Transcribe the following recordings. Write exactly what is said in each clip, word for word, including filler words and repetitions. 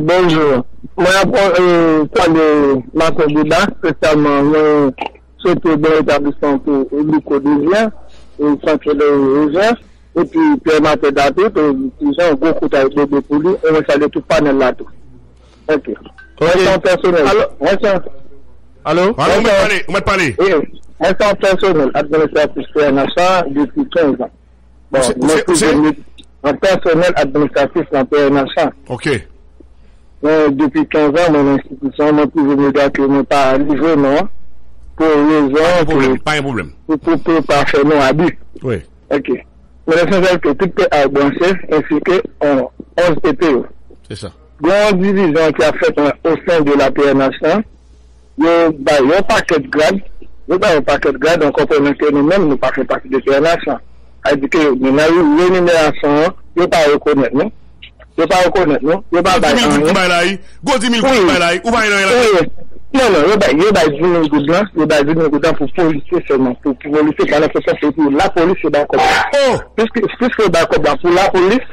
Bonjou. Mwen ap e, salye Maten Deba, espesyalman mwen swete bon retablisman pou Liko Dezyen e Santo Dezyen, epi Pyè Maten David, e Ti Jan, gwo kout ay bebe pou li, e mwen salye tout panèl la tou. Ok. Ok. Mwen se yon pèsonèl. Alo? Mwen se yon Alo? Alo, ou mèt pale, ou mèt pale. Wi, mwen se yon pèsonèl administratif P N H la depi kenz an. Bon, mwen se prizonye an pèsonèl administratif nan P N H la. Ok. Mwen, depi kenz an, mwen nan enstitisyon, mwen prizonye dwa ke mwen pa livre non an pou rezon ke, pa gen pwoblèm, pou, pou, pou pa fè non abi. Wi. Ok. Mwen sanzèl ke tout P A yo branche, ensi ke on, onz P P yo. Se sa. Gen yon divizyon ki ap fèt o sen de la P N H la. Yo bay yon pakèt grad, yo bay yon pakèt grad, an konprenan ke nou menm, nou pa fè pati de P N H la. Sa vle di ke nou nan renimerasyon an, yo pa rekonèt nou. Yo pa rekonèt nou, yo pa bay anyen. Gwo di mil goud bay la, wi. Gwo di mil goud bay la, wi. Ou pa gen anyen la. Wi. Non, non, yo bay, yo bay di mil goud lan, yo bay di mil goud lan pou polisye sèlman, pou, pou polisye, pandan se tan, se pou lapolis yo bay kòb la. Oh! Piske, piske yo bay kòb la pou lapolis,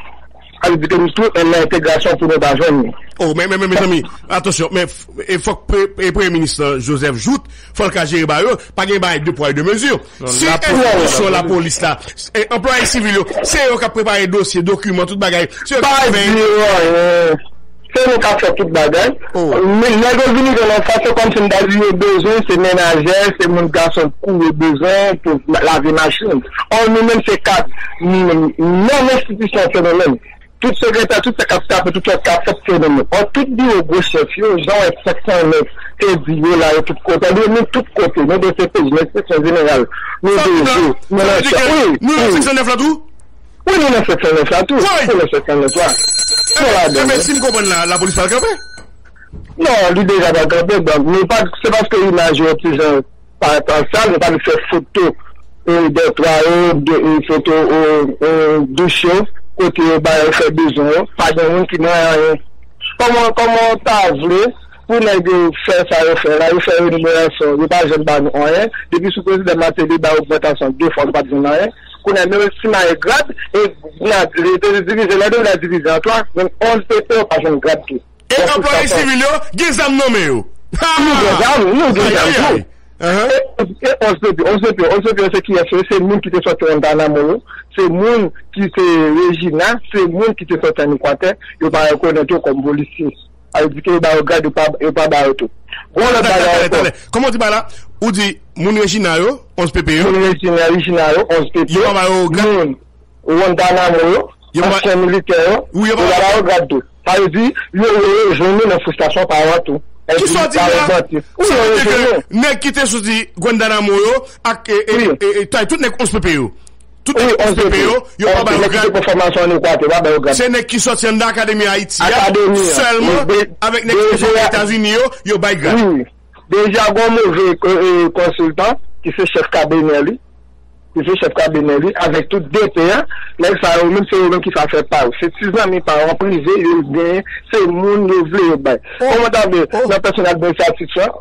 sa vle di ke nou tou an entegrasyon pou nou pa jwenn li. Oh, men, men, men, mezanmi, atansyon, men f-, e fòk pre-, e premye minis lan, Joseph Jouthe, fò l ka jere bagay yo, pa gen bagay de pwa e de mezi. Si enstitisyon lapolis la, e anplwaye sivil yo, se yo k ap prepare dosye, dokiman, tout bagay, se yo k ap fè. Pa di yo anyen. Se nou k ap fè tout bagay. Oh. Men nèg yo vini jwenn nou sa, se kòmsi m ta di yo bezwen, se menajè, se moun gason kou yo bezwen pou la-, lave machin. Or, nou menm se kat, nou menm, non enstitisyon ke nou menm. Tout sekretè, tout sa k ap tape, tout lòt k ap fè, se nou menm. Or, tout biwo gwo chèf yo, jan w wè senk san nèf te di yo la, yo tout kote. Yo menm tout kote, nou D C P J, nou enspeksyon jeneral, nou D G, nou nan chèf. Wi, nou nan senk san nèf la tou? Wi, nou nan senk san nèf la tou. Woy! Nou nan senk san nèf la. Nou ladan. Enben, si m konprann la, lapolis pral kanpe? Non, li deja pral kanpe. Donk, nou pa, se paske imaj yo ti jan pa, pa sal, nou pa vle fè foto, e, dòtwa yo, de, e, foto, e, e, douch yo, kote yo ba yo fè bezwen yo. Pa gen moun ki nan anyen. Kòman, kòman w ta vle pou nèg yo fè sa yo fè la, yo fè renimerasyon, yo pa janm ba nou anyen. Depi sou prezidan Martelly ba yo ogmantasyon de fwa, nou pa t jwenn anyen. Kounye a, nou simaye grad, e grad, li te divize, lè yo la divize an twa, menm onz P P yo pa jwenn grad tou. E anplwaye sivil yo, gen zam nan men yo. Ha! Nou gen zam, nou gen zam tou. Ahan. E, e onz P P, onz P P, onz P P se kiyès yo? Se moun ki te sòti Guantanamo yo, se moun ki se Regina, se moun ki te sòti ann Ekwatè, yo pa rekonèt yo kòm polisye. Sa vle di ke yo ba yo grad, yo pa, yo pa ba yo tout. Gon lòt bagay ankò. Kòman w di bagay la? Ou di moun Regina yo, onz P P yo? Moun Regina, Regina yo, onz P P. Yo pa ba yo grad? Moun Guantanamo yo, ansyen militè yo, yo pa ba yo grad tou. Sa vle di, yo, yo, yo jwenn nou nan fristrasyon pa yo tou. Kisa w di la? Ou sa vle di ke nèg ki te soti Guantanamo yo ak, e, e, e, e, tout nèg onz P P yo? Tout nèg onz P P yo, yo pa ba yo grad. Se nèg ki soti anndan Akademi Ayiti a, sèlman avèk nèg ki te soti Etazini yo, yo bay grad. Wi. Deja gon move, e, e, konsiltan ki se chèf kabinè li, ki se chèf kabinè li, avèk tout D P a, nèg sa yo menm se yo menm ki sa fè pa yo. Se ti zanmi pa yo an prive yo genyen, se moun yo vle yo bay. Kòman ta vle nan pèsonèl administratif la,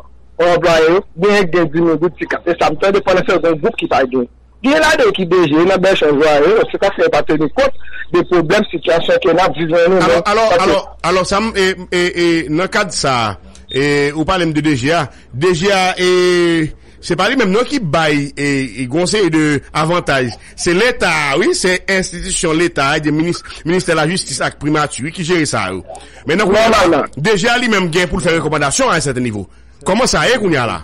anplwaye yo, genyen gen di mil goud ti kat. E sa m tande pandan se yon gwoup ki pa gen. Gen ladan yo ki D G, nan bèchon jwa yo, se paske yo pa teni kont de pwoblèm, sitiyasyon ke n ap viv nan nou menm. Alò, alò, alò, sa m, e, e, e, nan kad sa a, e, ou pale m de D G a, D G a, e, se pa li menm non ki bay, e, e, gon seri de avantaj. Se Leta a, wi, se enstitisyon Leta a, de minis-, ministè lajistis ak primati, wi, ki jere sa yo. Men nan kounye a, D G a li menm gen pou l fè rekòmandasyon a yon sèten nivo. Kòman sa ye kounye a la?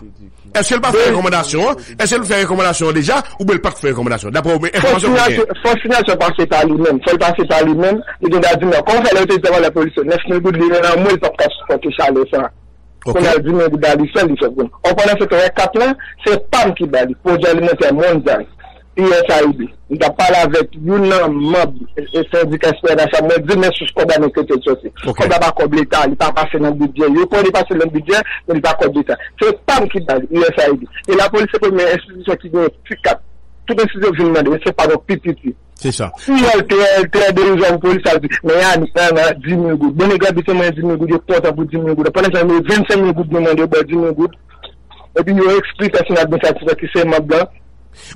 Èske l pa fè rekòmandasyon an? Èske l fè rekòmandasyon an deja? Oubyen l pa t fè rekòmandasyon? Daprè w, men enfòmasyon ke w genyen. Fò siyasyon pase pa li menm. Fò l pase pa li menm. Li gen dwa di non. Kòman fè lè yo te di devan lapolis yo nèf mil goud li gen nan men l, li p ap ka sipòte chalè sa? Kounye a di men goud la li fè, li fè bon. Ou konnen se trè kat lan, se pa m ki ba li. Pwodui alimantè mondyal, U S A I D. M t ap pale avèk youn nan manm, e, sendika S P N H la, mwen di men sous kòb la men kote l soti. Kòb la pa kòb Leta, li pa pase nan bidjè. Yo kwè li pase nan bidjè, men li pa kòb Leta. Se pa m ki ba li, U S A I D. E lapolis se premye enstitisyon ki gen ti kat. Tout enstitisyon vin mande, men se pa nou pi piti. Se sa. Si yo al trè, trè derizwa pou polis, sa di, men Yannick, nan, nan, di mil goud. Bon, nèg la di se mwen di mil goud, yo kontan pou di mil goud. Pandan se tan, yo vennsenk mil goud, nou mande yo ba di mil goud. Epi yo ekskli pèsonèl administratif la ki se manm lan.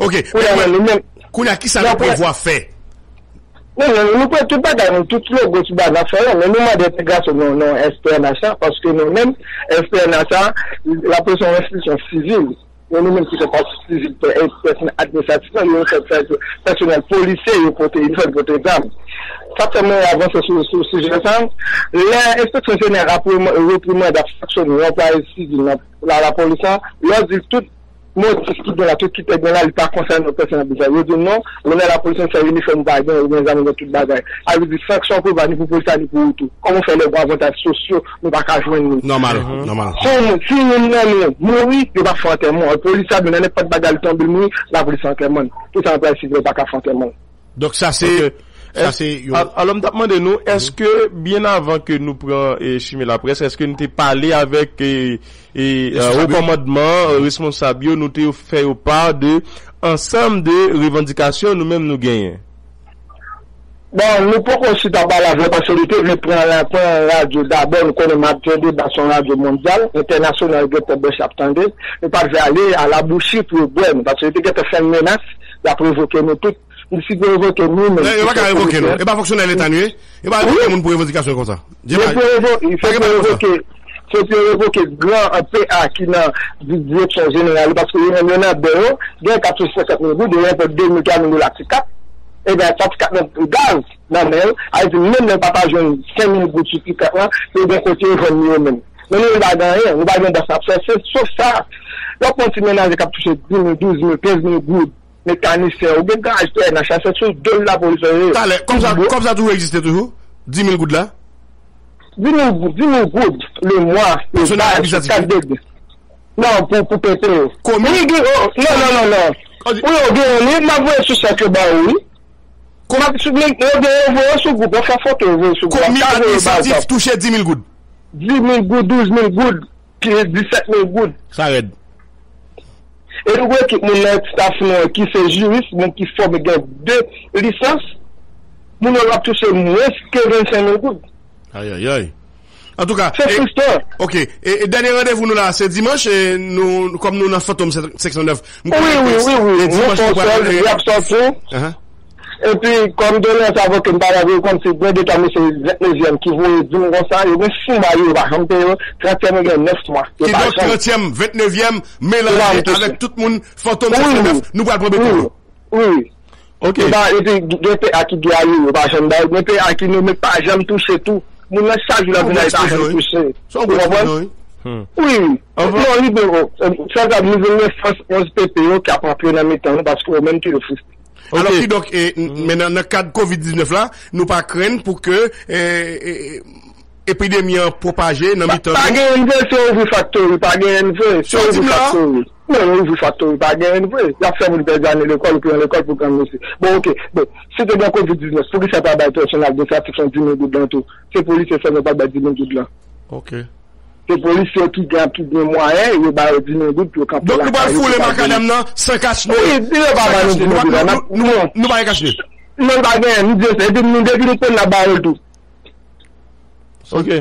Ok, kounye a, men, nou menm, kounye a, kisa nou prevwa fè? Non, non, nou pran tout bagay, nou tout logo, tout bagay, n ap fè yo, men nou mande entegrasyon nan, nan S P N H la, paske nou menm, S P N H la, lapolis se yon enstitisyon sivil. Men nou menm ki fè pati sivil, pè-, pèsonèl administratif la, yo fè pèsonèl polisye, yo pote, yo fè pote zam. Sa k fè mwen avanse sou, sou sijè sa, lè enspeksyon jeneral ap reprimande, ap sanksyone yon anplwaye sivil nan la, lapolis la, lè w di tout motif ki gen la, tout kritè ki gen la, li pa konsène yon pèsonèl bizè. Yo di non, ou nan lapolis, se inifòm ou pa gen, ou gen zam, ou gen tout bagay. Sa vle di, sanksyon prevwa ni pou polis la, ni pou ou tou. Kòman w fè lè gen avantaj sosyo, nou pa ka jwenn li? Nòmal, nòmal. Si yon moun, si youn nan nou mouri, yo pa fè antèman. Polis la, menm nan nenpòt bagay, li tonbe, li mouri, lapolis fè antèman. Tout sa, anplwaye sivil pa ka fè antèman. Donk, sa se, Ok. sa Èske, se yon al-, alò, m t ap mande nou, èske, byen avan ke nou pran, e, chimen laprès, èske nou te pale avèk, e, e, e, Responsab yo? Wo kòmandman, e, responsab yo, nou te fè yo pa de ansanm de revandikasyon nou menm nou genyen? Bon, nou poko chita pale avè yo paske li te vle pran, pran radyo dabò. Nou konnen Maten Deba se yon radyo mondyal, entènasyonal, gen tèt bèch ap tande. Nou pa t vle ale alabouchi pou yo bwè nou, paske li te gentan fè n menas, y ap revoke nou tout. Li si te revoke nou menm. Non, yo pa ka revoke nou. E pa fonksyonè leta nou ye? Yo pa revoke moun pou revandikasyon konsa. Yo pou revo-, yo pou revoke, se pou revoke gran P A ki nan di-, direksyon jeneral, paske yo menm yo nan bè yo, gen kat sou senkant mil goud, yo ranpòt de mil, twa mil dola ti kat. Ebyen, sa ti kat nan gaz nan men yo, a di menm lè yo pa ta jwenn senk mil goud sou ti kat lan, yo gen kote yo jwenn li yo menm. Men nou, nou pa gen anyen, nou pa gen dwa sa ap fè, se sof sa. Lè w pran ti menaje k ap touche dis mil, douz mil, kenz mil goud, mekanisyen, ou gen garaj P N H la, se sou do lapolis yo ye. Talè, kòb sa, kòb sa toujou egziste toujou? Dis mil goud la? Dis mil goud, dis mil goud le mwa, le baz, kat dede. Non, pou, pou pete yo. Komi? Wi, gen, oh, non, non, non, non. Wi, yo gen, wi, m ap voye sou chèk yo ba ou, wi. Komi? M ap sou, men, yo gen, yo voye sou gwoup, yo fè foto, yo voye sou gwoup. Komi administratif touche dis mil goud? Dis mil goud, douz mil goud, ki disèt mil goud. Sa rèd. E nou gen ekip moun nan staff nou an ki se jiris, moun ki fòme, gen de lisans, moun yo ap touche mwens ke vennsenk mil goud. Ayayay. Antouka, se e, fristran. Ok. E, e dènye randevou nou la, se dimanch, e nou, kòm nou nan Fantom senk san nèf, m konnen ke e dimanch nou pral, e, y ap sòti. Epi, kòm done sa, avoka m pale avè yo, kòmsi gen de twa mesye vennnevyèm ki voye di m konsa, yo gen sis mwa, yo pa janm peye yo, trantyèm yo gen nèf mwa. Kidonk, trantyèm, vennnevyèm, melanje avèk tout moun, Fantom senk san nèf, nou pral pran beton yo. Wi. Ok. Epi, gen P A ki gen ale, yo pa janm bay, gen P A ki nonmen, pa janm touche tou. Moun nan chak jou l ap vin la, li pa janm touche. Ou konprann? Wi. Non, li bon. Sa, sa, nou vin gen fòs onz P P yo k ap antre nan mitan nou, paske yo menm tou yo fristre. Alò, kidonk, e, n-, men nan, nan kad kovid diznèf la, nou pa krenn pou ke, e, e, epidemi an pwopaje nan mitan nou. Pa gen N V, se ouvri faktori, pa gen N V, se ouvri faktori. Non, ouvri faktori, pa gen N V. Y ap fè moun pèdi ane lekòl, ou pran lekòl pou grann mesye. Bon, ok. Bon, si te gen kovid diznèf, poukisa pa bay pèsonèl administratif lan dis mil goud lan tou? Se polisye sèlman pa bay dis mil goud lan. Ok. Se polisye yo ki gen, ki gen mwayen, yo ba yo dis mil goud pou yo kanpe lakay yo, pou yo pa vini. Donk, nou pral foule makadam nan san kach nez. Wi, yo pa ba nou dis mil goud la. Nou, nou, nou, nou pa gen kach nez. Non, nou pa gen, nou di yo sa. Epi nou, depi nou konn, n ap ba yo l tou. Ok.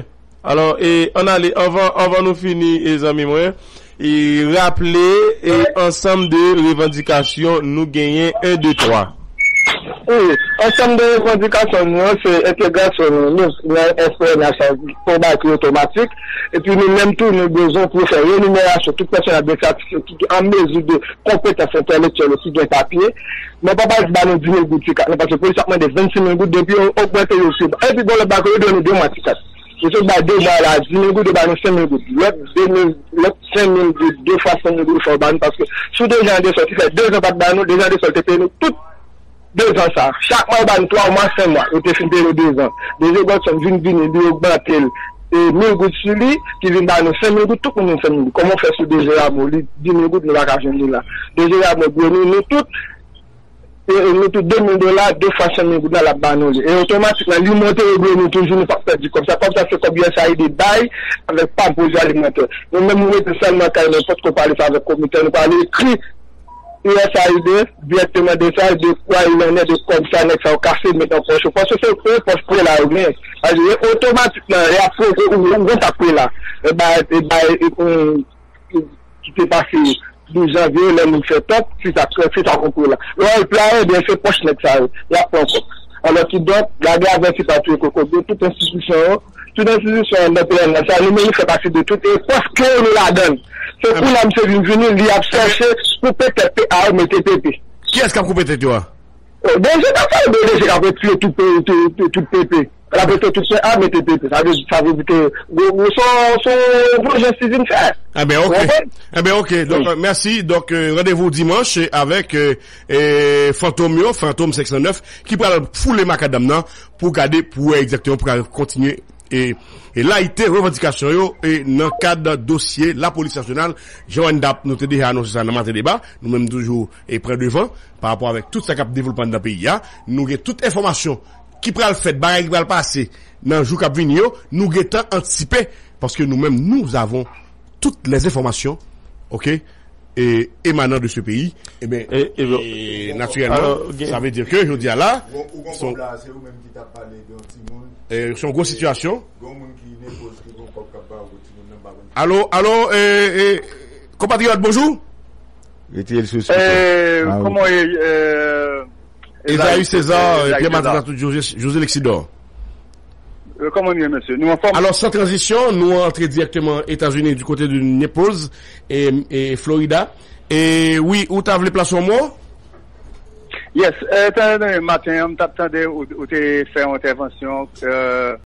Alò, e, ann ale, anvan, anvan nou fini, e, zanmi mwen, e, raple, e, ansanm de revandikasyon nou genyen, en, de, twa. Wi, ansanm de revandikasyon nou yo, se entegrasyon nou, nou, nan S P N H la, konba ki otomatik. Epi nou menm tou, nou bezwen pou fè renimerasyon tout pèsonèl administratif yo ki an mezi de konpetans entèlektyèl yo ki gen papye. Men pa pral ba nou dis mil goud ti kat, non, paske polis ap mande vennsis mil goud depi yo ogmante yo sou. Epi bon, lòt bagay, yo dwe nou de mwa ti kat. Yo sot bay de mwa la, dis mil goud, yo ba nou senk mil goud. Lòt de mil, lòt senk mil goud, de fwa senk mil goud, fò yo ba nou, paske si w deja an desòd, ki fè dezan pa t ba nou, deja an desòd te peye nou tout dezan sa. Chak mwa, yo ba nou twa mwa, senk mwa, yo te fin peye nou dezan. D G Godson vin vini, li ogmante l, e, mil goud sou li, ki vin ba nou senk mil goud, tout moun vin senk mil goud. Kòman w fè sou D G Rameau, li dis mil goud, nou pa ka jwenn li la? D G Rameau dwe nou, nou tout, e, e, nou tout de mil dola, de fwa senk mil goud la, l ap ba nou li. E otomatikman, li monte, yo dwe nou toujou, nou p ap pèdi kòb sa. Kòb sa, se kòb U S A I D bay avèk pa pwodui alimantè. Nou menm, nou rete sèlman kay, nou potko pale sa avèk komite, nou pale ekri U S A I D dirèkteman de sa, de kwa il en est de kòb sa, nèg sa yo kase, met nan pòch yo. Paske se, se pòch prela yo genyen. Sa vle di, otomatikman, y ap pwoke ou, ou konn sa prela. E bay, e bay, e, e, ki te pase douz janvye, lè moun fè tòt, se sa, se sa konpre la. Lè w al play, ebyen, se pòch nèg sa yo, y ap pran kòb. Alò ki donk, lage avèti pa touye kokobe, tout enstitisyon yo, tout enstitisyon anndan P N L sa, nou menm li fè pati de tout, e pòs ke yo nou ladan l. Se kounye a misye vin vini, li ap chèche pou petèt P A yo mete pepe. Kiyès k ap koupe tèt yo a? O, D G k ap fè, D G k ap retire tout peyi, tout, tout, tout pepe. L ap retire tout peyi, a mete pepe. Sa vle, sa vle di ke gwo, gwo, se yon, se yon pwojè Steven fè. Enben, ok. Enben, ok. Donk, mèsi. Donk, euh, randevou dimanch avèk, euh, euh, Fantom yo, Fantom senk san nèf, ki pral foule makadam nan pou gade, pou wè egzakteman, pou ka kontinye e, e layite revandikasyon yo e nan kad dosye Lapolis Nasyonal, Jan Wendap, nou te deja anonse sa nan Maten Deba, nou menm toujou e pran devan pa rapò avèk tout sa k ap devlope anndan peyi a. Nou gen tout enfòmasyon ki pral fèt, bagay ki pral pase nan jou k ap vini yo, nou gentan antisipe, paske nou menm, nous avons toutes les informations, ok, et émanant de ce pays, eh bien, et, naturellement, ça veut dire que je dis à là, c'est une grosse situation. Allô, allô, eh, eh, compatriote, bonjour. Retire l sou speaker. Kòman w ye, Esaü César, Pierre Martin Latou, José, José Lexidor. Kòman nou ye, mesye? Nou anfòm? Alò, san tranzisyon, nou antre dirèkteman Etazini, di kote de Naples, e, e Florida. E wi, ou ta vle plase yon mo? Yes, e, tande, maten an, m t ap tande, ou, ou te fè yon entèvansyon, e,